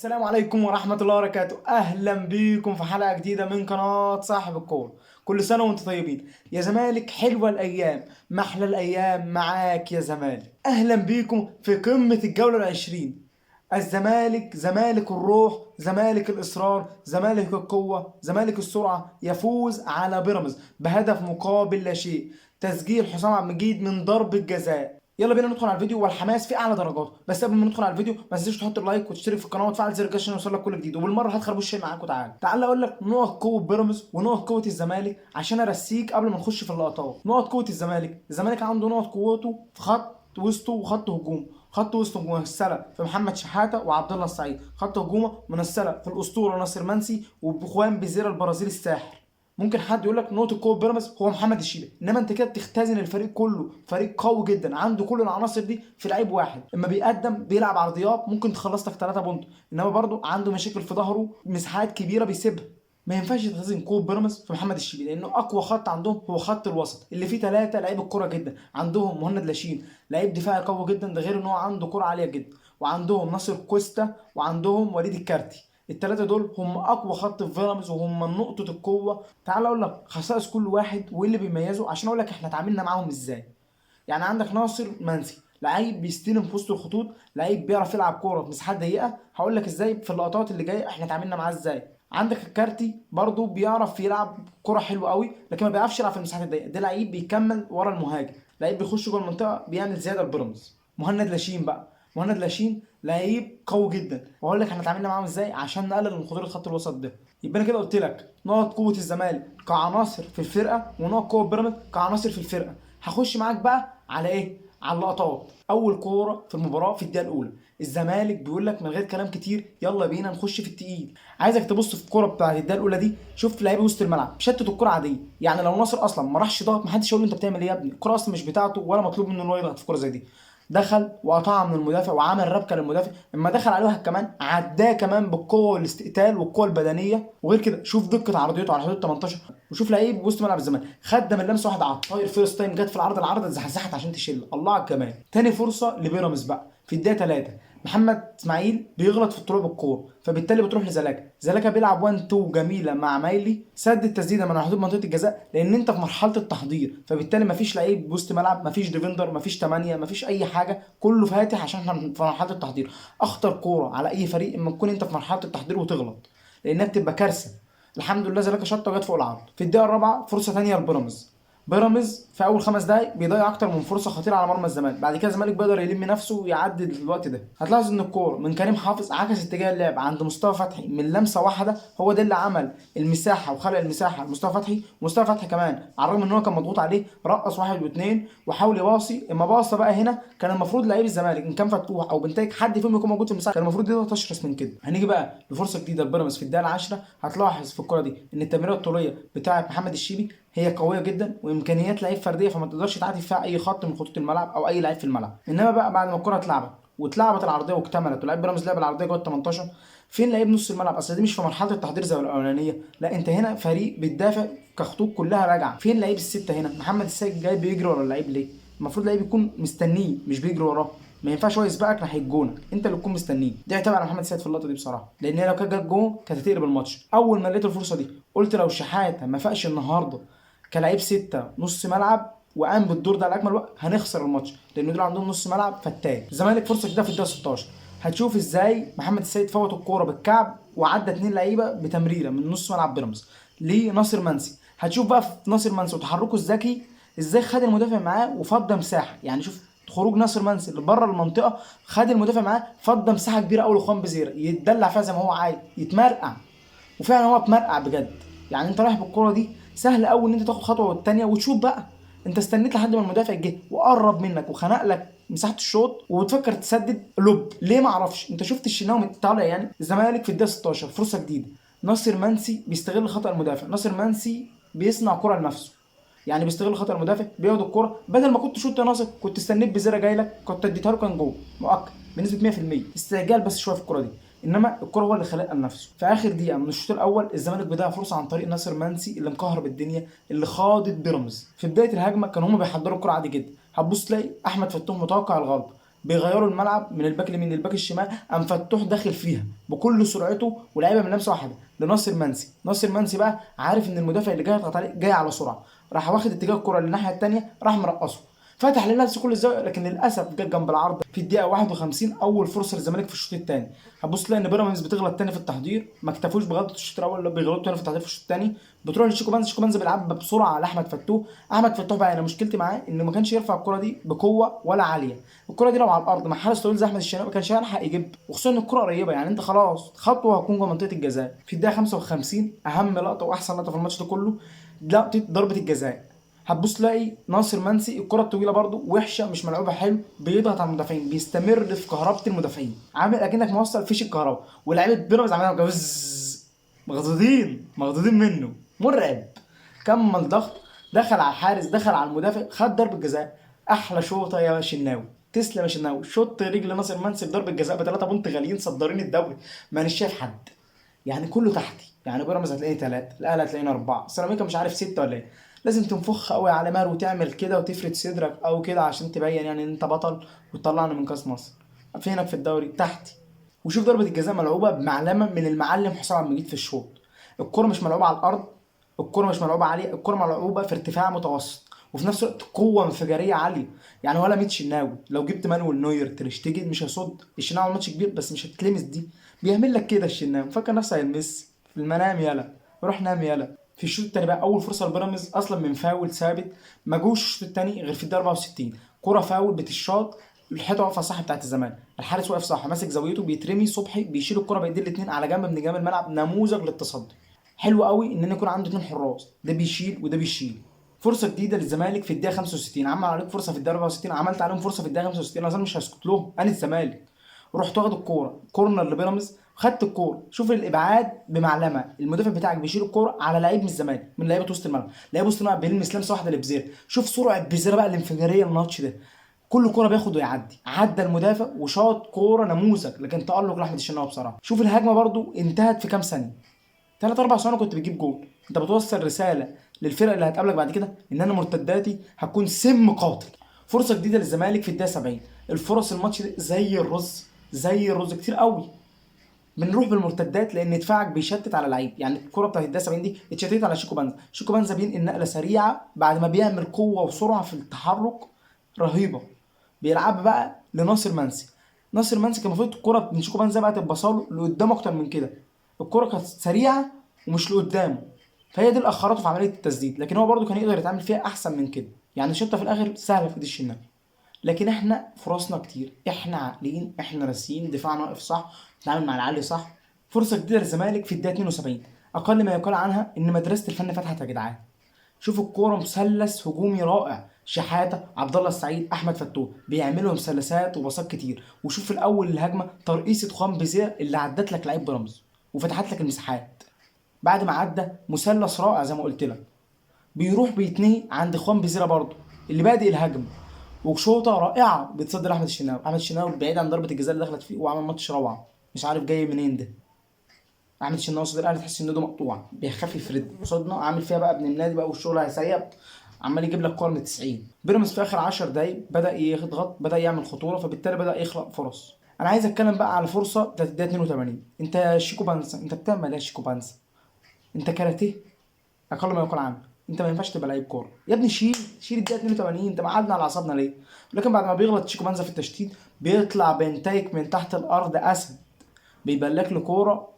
السلام عليكم ورحمة الله وبركاته. أهلا بيكم في حلقة جديدة من قناة صاحب الكورة. كل سنة وانتم طيبين يا زمالك. حلوة الأيام، محلى الأيام معاك يا زمالك. أهلا بيكم في قمة الجولة العشرين. الزمالك زمالك الروح، زمالك الإصرار، زمالك القوة، زمالك السرعة، يفوز على بيراميدز بهدف مقابل لا شيء. تسجيل حسام عبد المجيد من ضربة جزاء. يلا بينا ندخل على الفيديو والحماس في اعلى درجاته. بس قبل ما ندخل على الفيديو ما تنساش تحط ال like وتشترك في القناة وتفعل زر الجرس عشان يوصلك كل جديد، وبالمره هات خربوش شاي معاك وتعالى. تعال اقول لك نقط قوة بيراميدز ونقط قوة الزمالك عشان ارسيك قبل ما نخش في اللقطات. نقط قوة الزمالك، الزمالك عنده نقط قوته في خط وسطه وخط هجوم. خط وسطه ممثلة في محمد شحاته وعبد الله السعيد، خط هجومه ممثلة في الاسطورة ناصر منسي وبخوان بيزيرا البرازيلي الساحر. ممكن حد يقول لك نقطة قوة بيراميدز هو محمد الشيبي، انما انت كده بتختزن الفريق كله. فريق قوي جدا عنده كل العناصر دي في لعيب واحد. اما بيقدم بيلعب عرضيات ممكن تخلص لك 3 point، انما برضه عنده مشاكل في ظهره، مساحات كبيرة بيسيبها. ما ينفعش تختزن قوة بيراميدز في محمد الشيبي، لانه اقوى خط عندهم هو خط الوسط اللي فيه 3 لعيب الكره جدا. عندهم مهند لاشين لعيب دفاعي قوي جدا، ده غير ان هو عنده كره عالية جدا، وعندهم ناصر كوستا وعندهم وليد الكارتي. الثلاثة دول هم اقوى خط في بيراميدز وهم نقطة القوة. تعال اقول لك خصائص كل واحد وايه اللي بيميزه عشان اقول لك احنا اتعاملنا معاهم ازاي. يعني عندك ناصر منسي لعيب بيستلم في وسط الخطوط، لعيب بيعرف يلعب كورة في مساحات ضيقه، هقول لك ازاي في اللقطات اللي جاية احنا اتعاملنا معاه ازاي. عندك الكارتي برضو بيعرف يلعب كورة حلوة قوي، لكن ما بيعرفش يلعب في المساحات الضيقه. ده لعيب بيكمل ورا المهاجم، لعيب بيخش جوه المنطقة بيعمل زيادة لبيراميدز. مهند لاشين بقى، مهند لاشين لعيب قوي جدا، واقول لك احنا اتعاملنا معاهم ازاي عشان نقلل من خطورة خط الوسط ده. يبقى انا كده قلت لك نقط قوة الزمالك كعناصر في الفرقة ونقط قوة بيراميدز كعناصر في الفرقة. هخش معاك بقى على ايه؟ على اللقطات. اول كورة في المباراة في الدقيقة الاولى، الزمالك بيقول لك من غير كلام كتير يلا بينا نخش في التقيل. عايزك تبص في الكورة بتاعت الدقيقة الاولى دي، شوف لعيبة وسط الملعب شتت الكورة عادية. يعني لو ناصر اصلا ما راحش ضغط ما حدش يقول له انت بتعمل ايه يا ابني، الكورة اصلا مش بتاعته ولا مطلوب منه ان هو يضغط في كورة زي دي. دخل وقطعها من المدافع وعمل ربكه للمدافع، اما دخل عليه واحد كمان عداه كمان بالقوة والاستقتال والقوه البدنية. وغير كده شوف دقه عرضيته على حدود 18، وشوف لعيب وسط ملعب الزمالك خد من لمسه واحدة على الطاير first time جت في العرض، العرض اتزحزحت عشان تشيل. الله على الجمال. تاني فرصة لبيراميدز بقى في الدقيقة 3، محمد اسماعيل بيغلط في الطلوع بالكورة فبالتالي بتروح لزلاكا. زلاكا بيلعب 1 2 جميلة مع مايلي، سد التسديده من حدود منطقة الجزاء لان انت في مرحلة التحضير، فبالتالي مفيش لعيب وسط ملعب، مفيش defender، مفيش 8، مفيش اي حاجة، كله فاتح عشان احنا في مرحلة التحضير. اخطر كورة على اي فريق اما تكون انت في مرحلة التحضير وتغلط، لانها بتبقى كارثة. الحمد لله زلاكا شطه وجت فوق العرض. في الدقيقة الرابعة فرصة ثانية لبيراميدز. بيراميدز في اول 5 دقايق بيضيع اكتر من فرصة خطيرة على مرمى الزمالك، بعد كده الزمالك بيقدر يلم نفسه ويعدي الوقت ده. هتلاحظ ان الكورة من كريم حافظ عكس اتجاه اللعب عند مصطفى فتحي من لمسه واحدة، هو ده اللي عمل المساحة وخلق المساحة لمصطفى فتحي. مصطفى فتحي كمان على الرغم ان هو كان مضغوط عليه رقص واحد واثنين وحاول يباصي، اما باصة بقى هنا كان المفروض لعيب الزمالك ان كان فتوح او بنتايج حد فيهم يكون موجود في المساحة، كان المفروض يضغط اشرس من كده. هنيجي بقى لفرصه جديدة لبيراميدز في الدقيقة 10. هتلاحظ في الكره دي ان التمريره الطوليه بتاعه محمد الشيبي هي قوية جدا وامكانيات لعيب فردية، فما تقدرش تعدي فيها اي خط من خطوط الملعب او اي لعيب في الملعب. انما بقى بعد ما الكره اتلعبت واتلعبت العرضية واكتملت ولاعيب بيراميدز لعب العرضية جوه ال 18، فين لعيب نص الملعب؟ اصل دي مش في مرحلة التحضير زي الاولانية، لا انت هنا فريق بتدافع كخطوط كلها راجعه. فين لعيب الستة هنا؟ محمد السيد جاي بيجري ورا اللعيب ليه؟ المفروض لعيب يكون مستنيه مش بيجري وراه. ما ينفعش هو يسبقك ناحية جونك، انت اللي تكون مستنيه. دي عتاب على محمد السيد في اللقطة دي بصراحة، لان هي لو كانت جت جون كانت هتقلب الماتش. اول ما لقيت الفرصة دي قلت لو شحاته ما فاقش النهارده كلاعب 6 نص ملعب وقام بالدور ده على اكمل وقت هنخسر الماتش، لان دول عندهم نص ملعب فتاك. الزمالك فرصة كده في الدقيقة 16، هتشوف ازاي محمد السيد فوت الكورة بالكعب وعدى 2 لعيبة بتمريره من نص ملعب بيراميدز لناصر منسي. هتشوف بقى في ناصر منسي وتحركه الذكي ازاي خد المدافع معاه وفضى مساحة. يعني شوف خروج ناصر منسي اللي بره المنطقة، خد المدافع معاه فضى مساحة كبيرة قوي لخوان بزيره يتدلع فيها زي ما هو عايز يتمرقع، وفعلا هو اتمرقع بجد. يعني انت رايح بالكورة دي سهل قوي ان انت تاخد خطوة والتانية وتشوط بقى، انت استنيت لحد ما المدافع جه وقرب منك وخنق لك مساحة الشوط وبتفكر تسدد لوب ليه؟ ما اعرفش. انت شفت الشناوي طالع. يعني الزمالك في الدقيقة 16 فرصة جديدة، ناصر منسي بيستغل خطا المدافع، ناصر منسي بيصنع كره لنفسه، يعني بيستغل خطا المدافع بياخد الكره، بدل ما كنت شوت يا ناصر كنت استنيت بزيرة جاي لك كنت اديتها له كان جوه مؤكد بنسبة 100%. استعجال بس شوية في الكره دي، انما الكره هو اللي خلقها لنفسه. في اخر دقيقة من الشوط الاول الزمالك بيضيع فرصة عن طريق ناصر منسي اللي مكهرب الدنيا، اللي خاضت بيراميدز. في بداية الهجمة كانوا هم بيحضروا الكره عادي جدا، هتبص تلاقي احمد فتوح متوقع الغلط، بيغيروا الملعب من الباك اليمين للباك الشمال، قام فتوح داخل فيها بكل سرعته ولعيبة من لمسه واحدة لناصر منسي. ناصر منسي بقى عارف ان المدافع اللي جاي يضغط عليه جاي على سرعة، راح واخد اتجاه الكره للناحيه الثانية، راح مرقصه، فتح لنفسه كل الزاوية، لكن للاسف جت جنب العارضة. في الدقيقة 51 اول فرصة للزمالك في الشوط الثاني. هتبص تلاقي ان بيراميدز بتغلط تاني في التحضير، ما اكتفوش بغلطه الشوط الاول، لا بيغلطوا تاني في التحضير في الشوط الثاني. بتروح لشيكو بانزا، شيكو بانزا بيلعب بسرعة على احمد فتوح. احمد فتوح بقى انا مشكلتي معاه انه ما كانش يرفع الكره دي بقوة ولا عالية. الكره دي لو على الارض مع حارس طويل زي احمد الشناوي ما كانش هيلحق يجيب، وخصوصا ان الكره قريبه، يعني انت خلاص خطوة هتكون جوه منطقة الجزاء. في الدقيقة 55 اهم لقطة واحسن لقطة في الماتش ده كله، لقطة ضربه الجزاء. هتبص تلاقي ناصر منسي الكره الطويلة برده وحشة مش ملعوبه حلو، بيضغط على المدافعين، بيستمر في كهربه المدافعين، عامل اكنك موصل فيش الكهرباء، ولاعيبه بيراميدز عمالين مغضوضين مغضوضين منه، مرعب. كمل ضغط، دخل على الحارس، دخل على المدافع، خد ضربه جزاء. احلى شوطه يا شناوي، تسلم يا شناوي. شوط رجل ناصر منسي بضربه جزاء ب3 point غاليين صدرين الدوري، ما انا شايف حد، يعني كله تحتي. يعني بيراميدز هتلاقيه 3، الاهلي هتلاقينا 4، سيراميكا مش عارف 6 ولا ايه. لازم تنفخ قوي على مهر وتعمل كده وتفرد صدرك او كده عشان تبين يعني ان انت بطل وتطلعنا من كاس مصر. فينك في الدوري؟ تحتي. وشوف ضربة الجزاء ملعوبة بمعلمة من المعلم حسام عبد المجيد في الشوط. الكرة مش ملعوبة على الأرض، الكرة مش ملعوبة عالية، الكرة ملعوبة في ارتفاع متوسط، وفي نفس الوقت قوة انفجارية عالية. يعني ولا ميت شناوي لو جبت مانويل نوير تريشتيجن مش هيصد. الشناوي عمل ماتش كبير بس مش هتلمس دي، بيعمل لك كده الشناوي، فكر نفسه هيلمس في المنام، يلا روح نام يلا. في الشوط الثاني بقى اول فرصة لبيراميدز اصلا من فاول ثابت، ما جوش الشوط الثاني غير في الدقيقة 64، كره فاول بتشاط، الحيطة واقفة صح بتاعت الزمالك، الحارس واقف صح ماسك زاويته، بيترمي صبحي بيشيل الكره بايدين الاثنين على جنب من جنب الملعب، نموذج للتصدي. حلو قوي ان يكون عنده اثنين حراس، ده بيشيل وده بيشيل. فرصة جديدة للزمالك في الدقيقة 65، عمل عليك فرصة في الدقيقة 64، عملت عليهم فرصة في الدقيقة 65، انا مش هسكت لهم، انا الزمالك. رحت واخد الكورة corner لبيراميدز، خدت الكورة، شوف الابعاد بمعلمه، المدافع بتاعك بيشيل الكورة على لعيب من الزمالك، من لعيبة وسط الملعب، لعيب وسط الملعب بيلمس لمسه واحدة لبزيره، شوف سرعة بزيره بقى الانفجاريه الماتش ده، كل كورة بياخد ويعدي، عدى المدافع وشاط كورة نموذج، لكن تالق لاحمد الشناوي بصراحة. شوف الهجمة برضو انتهت في كام ثانية، 3 4 ثواني كنت بتجيب جول. انت بتوصل رسالة للفرق اللي هتقابلك بعد كده ان انا مرتداتي هتكون سم قاتل. فرصة جديدة للزمالك في الدقيقة 70، الفرص الماتش ده زي الرز، زي الرز كتير قوي. بنروح بالمرتدات لان دفاعك بيشتت على لعيب، يعني الكره بتاعت الدقيقة 70 دي اتشتتت على شيكو بانزا، شيكو بانزا بينقل نقله سريعة بعد ما بيعمل قوة وسرعة في التحرك رهيبة، بيلعب بقى لناصر منسي. ناصر منسي كان المفروض الكره من شيكو بانزا بقى تبقى له لقدام اكتر من كده، الكره كانت سريعة ومش لقدامه، فهي دي اللي اخرته في عملية التسديد، لكن هو برده كان يقدر يتعامل فيها احسن من كده. يعني الشوطه في الاخر سهلة في ايد الشناوي، لكن احنا فرصنا كتير، احنا عاقلين، احنا راسيين، دفاعنا واقف صح، بنتعامل مع العالي صح. فرصة جديدة للزمالك في الدقيقة 72، اقل ما يقال عنها ان مدرسه الفن فتحت يا جدعان. شوف الكورة مثلث هجومي رائع، شحاته، عبد الله السعيد، احمد فتوح، بيعملوا مثلثات وباصات كتير. وشوف في الاول الهجمة ترقيصه خوان بيزيرا اللي عدت لك لعيب بيراميدز وفتحت لك المساحات، بعد ما عدى مثلث رائع زي ما قلت لك، بيروح بيتنهي عند خوان بيزيرا برضه اللي بادئ الهجمة، وشوطه رائعة بتصدر احمد الشناوي. احمد الشناوي بعيد عن ضربه الجزاء اللي دخلت فيه وعمل ماتش روعه، مش عارف جاي منين ده. احمد الشناوي قصاد الاهلي تحس ان ايده مقطوعة، بيخاف يفرد قصادنا، عامل فيها بقى ابن النادي بقى والشغل هيسيب، عمال يجيب لك كورة من 90. بيراميدز في اخر 10 دقايق بدا يضغط، بدا يعمل خطورة، فبالتالي بدا يخلق فرص. انا عايز اتكلم بقى على فرصة بتاعت الدقيقة 82. انت شيكو بانزا، انت بتعمل ايه يا شيكو بانزا؟ انت كاراتيه اقل ما يقال عنه، انت ما ينفعش تبقى لعيب كورة يا ابني. شيل شيل الدقيقة 82، انت معادنا على اعصابنا ليه؟ ولكن بعد ما بيغلط شيكو بانزا في التشتيت بيطلع بنتايك من تحت الارض اسد، بيبلك له كورة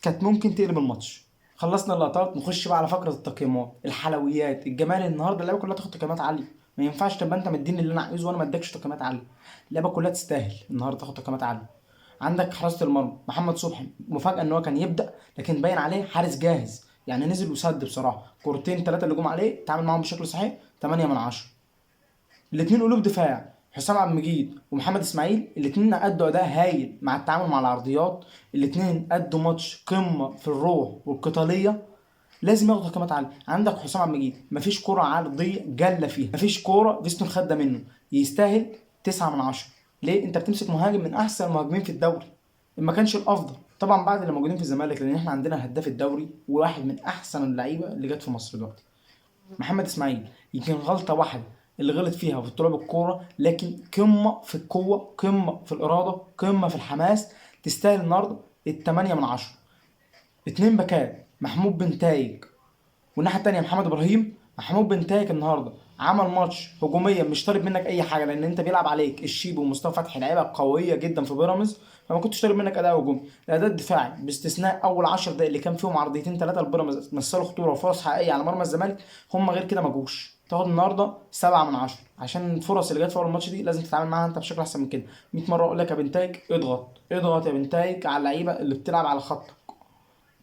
كانت ممكن تقلب الماتش. خلصنا اللقطات، نخش بقى على فقره التقييمات، الحلويات، الجمال. النهارده اللعيبة كلها تاخد تقييمات عالية، ما ينفعش تبقى انت مديني اللي انا عايزه وانا ما ادكش تقييمات عالية. اللعيبة كلها تستاهل النهارده تاخد تقييمات عالية. عندك حراسة المرمى محمد صبحي، مفاجاة ان هو كان يبدا، لكن باين عليه حارس جاهز، يعني نزل وسد بصراحة، كورتين ثلاثة اللي جم عليه تعامل معاهم بشكل صحيح، 8 من 10. الاثنين قلوب دفاع حسام عبد المجيد ومحمد اسماعيل، الاثنين ادوا اداء هايل مع التعامل مع العرضيات، الاثنين ادوا ماتش قمة في الروح والقتاليه، لازم ياخدوا تقييمات عالية. عندك حسام عبد المجيد مفيش كورة عرضية جله فيها، مفيش كورة فيستون خده منه، يستاهل 9 من 10. ليه؟ انت بتمسك مهاجم من احسن المهاجمين في الدوري، ما كانش الافضل طبعا بعد اللي موجودين في الزمالك، لان احنا عندنا هداف الدوري وواحد من احسن اللعيبة اللي جت في مصر دلوقتي. محمد اسماعيل يمكن غلطه واحدة اللي غلط فيها في الطلوع بالكورة، لكن قمة في القوة، قمة في الارادة، قمة في الحماس. تستاهل النهارده 8 من 10. 2 باكات، محمود بنتايج والناحية الثانية محمد ابراهيم. محمود بنتايج النهارده عمل ماتش هجوميا مش طالب منك اي حاجة، لان انت بيلعب عليك الشيبي ومصطفى فتحي لعيبة قوية جدا في بيراميدز، فما كنتش طالب منك اداء هجومي. الاداء الدفاعي باستثناء اول 10 دقائق اللي كان فيهم عرضيتين 3 لبيراميدز مثلوا خطورة وفرص حقيقية على مرمى الزمالك، هم غير كده ما جوش. تاخد النهارده 7 من 10 عشان الفرص اللي جت في اول الماتش دي لازم تتعامل معاها انت بشكل احسن من كده. 100 مرة اقول لك يا بنتايج اضغط اضغط يا بنتايج على اللعيبة اللي بتلعب على خطك.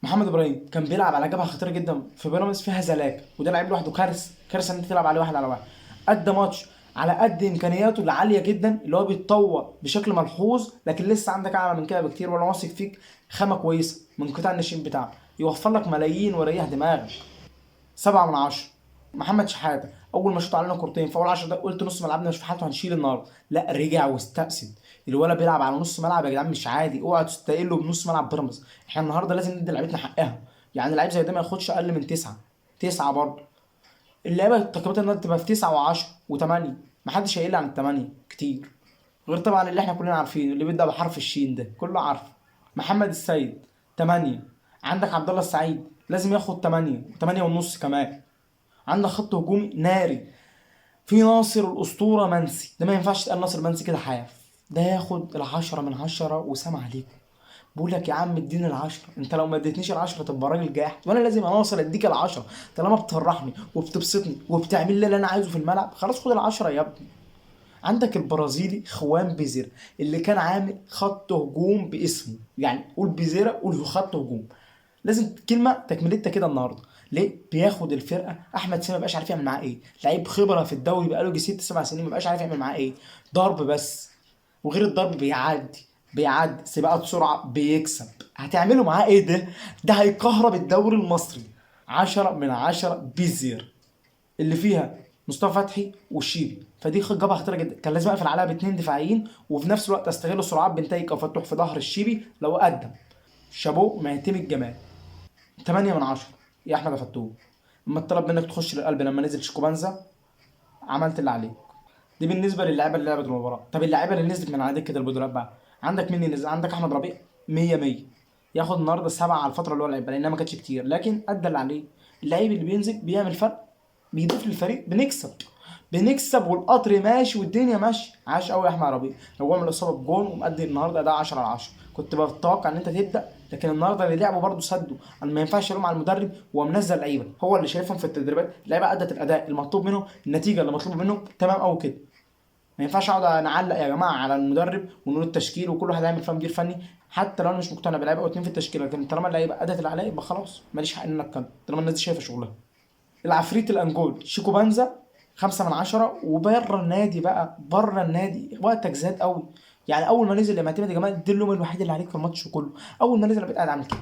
محمد ابراهيم كان بيلعب على جبهة خطيرة جدا في بيراميدز فيها زلاك، وده لعيب لوحده كارثة، كارثة ان انت تلعب عليه واحد على واحد. ادى ماتش على قد امكانياته العالية جدا اللي هو بيتطور بشكل ملحوظ، لكن لسه عندك اعلى من كده بكتير، وانا واثق فيك خامة كويسة من قطاع الناشئين بتاعك يوفر لك ملايين ويريح دماغك. 7 من 10. محمد شحاته اول ما شوط علينا كورتين في اول 10 دقايق قلت نص ملعبنا مش في حالته هنشيل النهارده، لا رجع واستأسد. الولد بيلعب على نص ملعب يا جدعان مش عادي، اوعى تستقلوا بنص ملعب بيراميدز. احنا النهارده لازم ندي لعيبتنا حقها، يعني لعيب زي ده ما ياخدش اقل من 9، 9 برضه. اللعيبة تقييمات النهارده تبقى في 9 و10 و8، محدش هيقل عن 8 كتير، غير طبعا اللي احنا كلنا عارفينه اللي بيبدا بحرف الشين ده كله عارفه. محمد السيد 8. عندك عبد الله السعيد لازم ياخد 8 و8 ونص كمان. عندك خط هجومي ناري في ناصر الاسطورة منسي، ده ما ينفعش تقال ناصر منسي كده حاف، ده ياخد 10 من 10 وسام عليكم. بقول لك يا عم اديني 10، انت لو ما اديتنيش 10 تبقى راجل جاحد، وانا لازم يا ناصر اديك 10 طالما بتفرحني وبتبسطني وبتعمل لي اللي انا عايزه في الملعب، خلاص خد 10 يا ابني. عندك البرازيلي خوان بيزيرا اللي كان عامل خط هجوم باسمه، يعني قول بيزيرا قول خط هجوم، لازم كلمة تكملتها كده النهارده. ليه بياخد الفرقة؟ احمد سامي ما بقاش عارف يعمل معاه ايه، لعيب خبره في الدوري بقاله يجي 6 7 سنين ما بقاش عارف يعمل معاه ايه، ضرب بس، وغير الضرب بيعدي سباقات سرعة بيكسب، هتعملوا معاه ايه؟ ده هيكهرب الدوري المصري. 10 من 10 بيزير اللي فيها مصطفى فتحي والشيبي، فدي جبهة خطيرة جدا، كان لازم اقفل عليها ب2 دفاعيين، وفي نفس الوقت استغل سرعات بنتايج او فتوح في ظهر الشيبي لو قدم. شابوه معتمد الجمال. 8 من 10 يا احمد فتوح. اما اتطلب منك تخش للقلب لما نزل شيكوبانزا عملت اللي عليك. دي بالنسبة للاعيبه اللي لعبت المباراة. طب اللعيبة اللي نزلت من على دكه البدلاء بقى عندك مين اللي نزل؟ عندك احمد ربيع 100 100، ياخد النهارده 7 على الفترة اللي هو لعبها لانها ما كانتش كتير، لكن ادى اللي عليه. اللعيب اللي بينزل بيعمل فرق، بيضيف للفريق، بنكسب والقطر ماشي والدنيا ماشية. عاش قوي يا احمد ربيع، هو من الاصابة بجون ومؤدي النهارده اداء 10 على 10. كنت بتوقع ان انت تبدا، لكن النهارده اللي لعبه برده سدوا. انا ما ينفعش الوم على المدرب وهو منزل لعيبة، هو اللي شايفهم في التدريبات، اللعيبة ادت الاداء المطلوب منه، النتيجة اللي مطلوبه منه تمام قوي كده. ما ينفعش اقعد نعلق يا جماعة على المدرب ونقول التشكيل وكل واحد هيعمل فيها مدير فني، حتى لو انا مش مقتنع بلعيبه او 2 في التشكيلة، لكن طالما اللعيبة ادت اللي عليها يبقى خلاص ماليش حق ان انا اتكلم طالما الناس دي شايفه شغلها. العفريت الانجول شيكوبانزا 5 من 10، وبره النادي بقى، بره النادي وقتك زاد قوي. يعني اول ما نزل يا معتمد يا جماعة دي اللوم الوحيد اللي عليك في الماتش كله، اول ما نزل بقيت قاعد عامل كده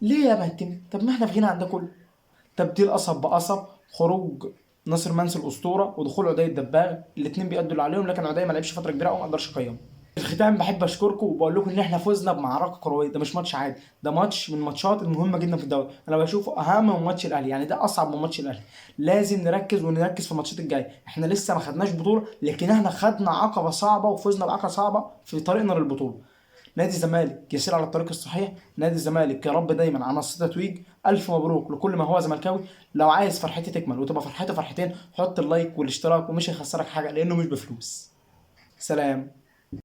ليه يا معتمد؟ طب ما احنا في غنى عن ده كله. تبديل قصب بقصب، خروج ناصر منسي الاسطورة ودخول عدي الدباغ، الاثنين بيأدوا اللي عليهم، لكن عدي ما لعبش فترة كبيرة وما اقدرش اقيمه. في الختام بحب اشكركم وبقول لكم ان احنا فزنا بمعركه كروية، ده مش ماتش عادي، ده ماتش من الماتشات المهمة جدا في الدوري، انا بشوفه اهم من ماتش الاهلي، يعني ده اصعب من ماتش الاهلي. لازم نركز ونركز في الماتشات الجاية، احنا لسه ما خدناش بطوله، لكن احنا خدنا عقبه صعبة وفزنا بعقبه صعبة في طريقنا للبطولة. نادي الزمالك يسير على الطريق الصحيح، نادي الزمالك يا رب دايما على منصة تتويج. الف مبروك لكل ما هو زملكاوي. لو عايز فرحتي تكمل وتبقى فرحتي فرحتين، حط اللايك والاشتراك ومش هيخسرك حاجة لانه مش بفلوس. سلام.